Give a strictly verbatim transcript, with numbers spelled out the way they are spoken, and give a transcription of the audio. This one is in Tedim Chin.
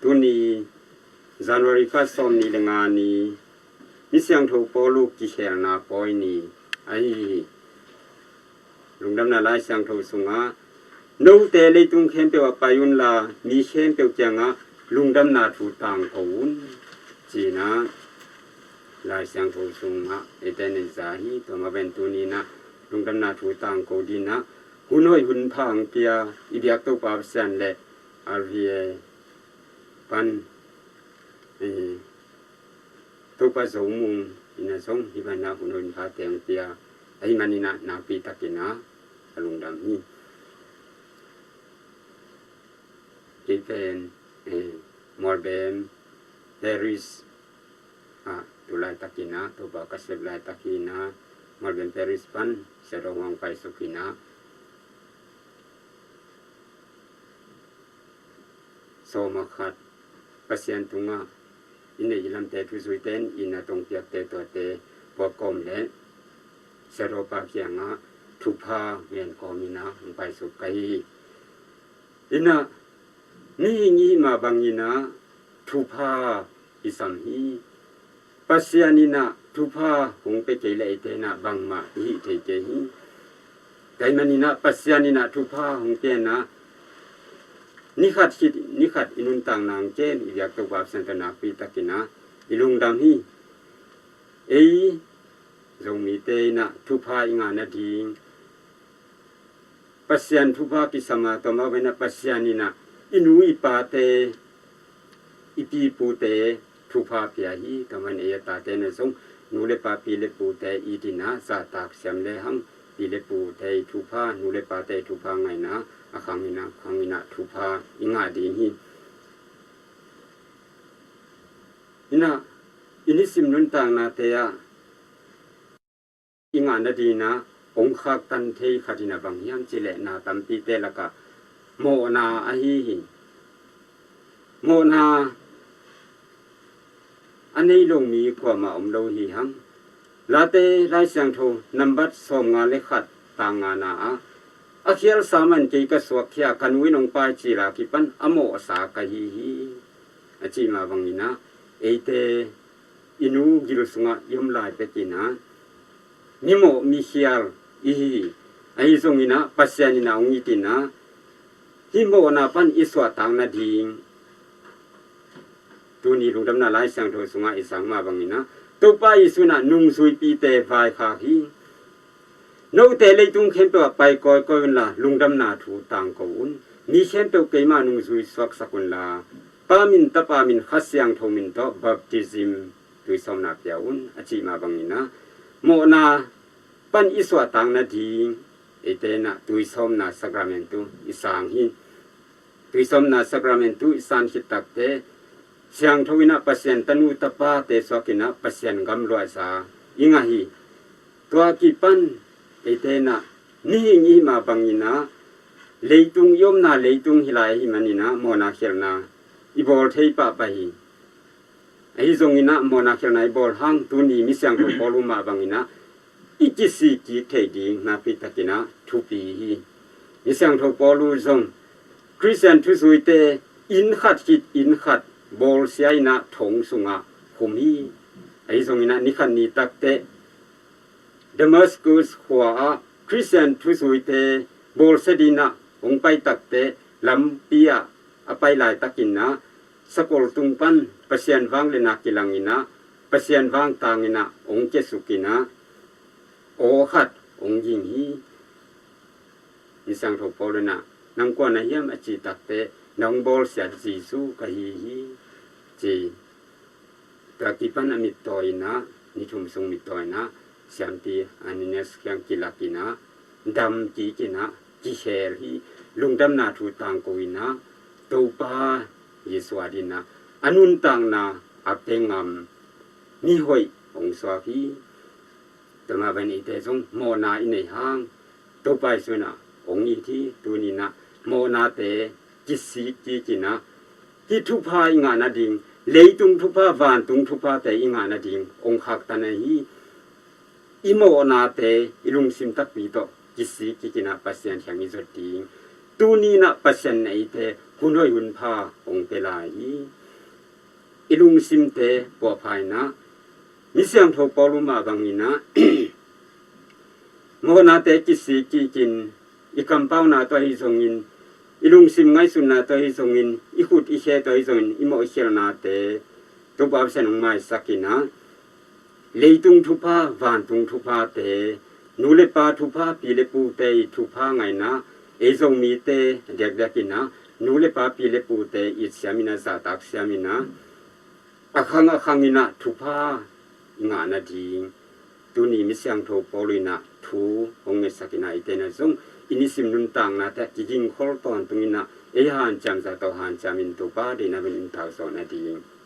tuni January kha sawm nih le nga ni, Misiangtho Paulu kikhelna pawi ni ahi hi. Lungdamna Lai Siangtho sungah, "Note leitung khempeuh ah pai unla, mi khempeuh kiangah lungdamna thu tangko un," ci-in ah Lai Siangtho sungah eite in za hi. Tua mah bangin tuni-in ah lungdamna thu tangko dingin ah hun hoih hun pha hong pia i biak Topa Pasian le R V A pan, eh, Topa Zo Mung in ah zong hih bangin ah hun hoih hun pha teng pia ahih manin ah nakpi takin ah ka lungdam hi. Kei pen, eh, Melbourne Parish ah tu laitakin ah Topa ka sep laitakin ah Melbourne Parish pan Sia Dawng hong paisuk in ah, sawm a khat Pasian tungah i neih i lamte thuzuite in a tongpiakte tuate puak kawm le Sia Dawng pa kiangah thupha ngen kawmin ah hong paisuk ka hi hi. In ah, mihing i hih mah bangin ah thupha i sam hi. Pasian in ah thupha hong pia kei leh eite in ah bangmah i hih thei kei hi. Tua ahih manin ah Pasian in ah thupha hong pia in ah, ni khat khit ni khat i nuntakna hong kem i biak Topa Pasian tawh nakpi takin ah i lungdam hi. Ei Zomite in ah thupha i ngah nading, Pasian thupha kisam a, tua mah bangin ah Pasian in ah i nu i pate, i pi i pute thupha pia hi. Tua mah bangin ei a tate in ah zong nu le pa, pi le pute it in ah zahtak siam lehang, pi le pute i thupha, nu le pate i thupha ngah in ah, a khang in ah, khang in ah thupha i ngah ding hi. In ah, i nisim nuntaknate ah i ngah nadingin ah hong khaktan thei khat in ah bang hiam cih leh, na tampite lakah mawhna ahi hi. Mawhna a nei lo mi kuamah om lo hi hang. Late Lai Siangtho nambat sawmnga le khat, tang ngana ah, "A khialsa man kei ka suakkhia, ka nu in hong pai cil a kipan a mawhsa ka hi hi," a cih mah bangin ah, eite i nu gil sungah i om lai pekin ah mimawh mikhial i hi hi. Ahi zongin ah Pasian in ah hong it in ah, hih mawhna pan i suahtak nading, tuni Lungdamna Lai Siangtho sungah i sang mah bangin ah, Topa Jesu in ah nungzuipite vaikhak hi. "Note leitung khempeuh ah pai kawikawi unla, lungdamna thu tangko un. Mi khempeuh keima nungzui suaksak unla, Pa min, Tapa min, Kha Siangtho min tawh baptism, tuisawmna pia un," a cih mah bangin ah, mawhna pan i suahtak nading, eite in ah tuisawmna sakramentu i sang hi. Tuisawmna sakramentu i san khit takteh, siangtho in ah Pasian tanu tapate suak in ah Pasian gam luahza i ngah hi. Tua kipan eite in ah, mihing i hih mah bangin ah, leitung i omna leitung hih lai ahih manin ah mawhna khialhna i bawl thei pahpah hi. Ahi zongin ah mawhna khialhna i bawl hang, tuni Misiangtho Paulu mah bangin ah i kisik kik thei ding nakpi takin ah thupi hi. Misiangtho Paulu zong Khristian thuzuite inn khat khit inn khat bawlsia in ah thong sungah khum hi. Ahi zongin ah ni khat ni takteh Damascus khua ah Khristian thuzuite bawlsia dingin ah hong pai takteh, lampi ah a pai laitakin ah sakol tung pan Pasian vangliatna kilangin ah, Pasian vangtangin ah hong kiasuk in ah, aw khat hong ging hi. Misiangtho Paulu in ah, "Nang kua na hiam?" a cih takteh, "Na hong bawlsiat Jesu ka hi hi," ci. Tua kipan a mittawi in ah, ni thum sung mittawi in ah, Siampi Ananias kiang kilak in ah, dam kik in ah, kikhel hi. Lungdamna thu tangko in ah, Topa Jesu adingin ah a nuntakna a pia ngam mihoih hong suak hi. Tua mah bangin eite zong mawhna i nei hang, Topa Jesu in ah hong it hi. Tuni in ah mawhnate kisik kik in ah, hih thupha i ngah nading, leitung thupha, vantung thuphate i ngah nading hong khaktan ahi. I mawhnate i lungsim takpi tawh kisik kik in ah Pasian kiang i zot ding. Tuni in ah Pasian in eite hun hoih hun pha hong pia lai hi. I lungsimte puahpha in ah, mi siangtho Paul mah bangin ah, mawhnate kisik kikin, i kampauna tawh ahi zongin, i lungsim ngaihsutna tawh ahi zongin, i khut i khe tawh ahi zongin, i mawh i khialhnate Topa Pasian hong maisak in ah, leitung thupha, vantung thuphate, nu le pa thupha, pi le pute i thupha ngaihna, ei Zomite diakdiak in ah, nu le pa, pi le pute i siam in ah, zahtak siam in ah, a khang a khang in ah thupha i ngah nading, tuni mi siangtho Paul in ah thu hong ngetsak in ah, eite in ah zong i nisim nuntaknate ah kigingkhol tawntung in ah, ei hanciam zah tawh hanciam in Topa deihna bangin i thauzawh nading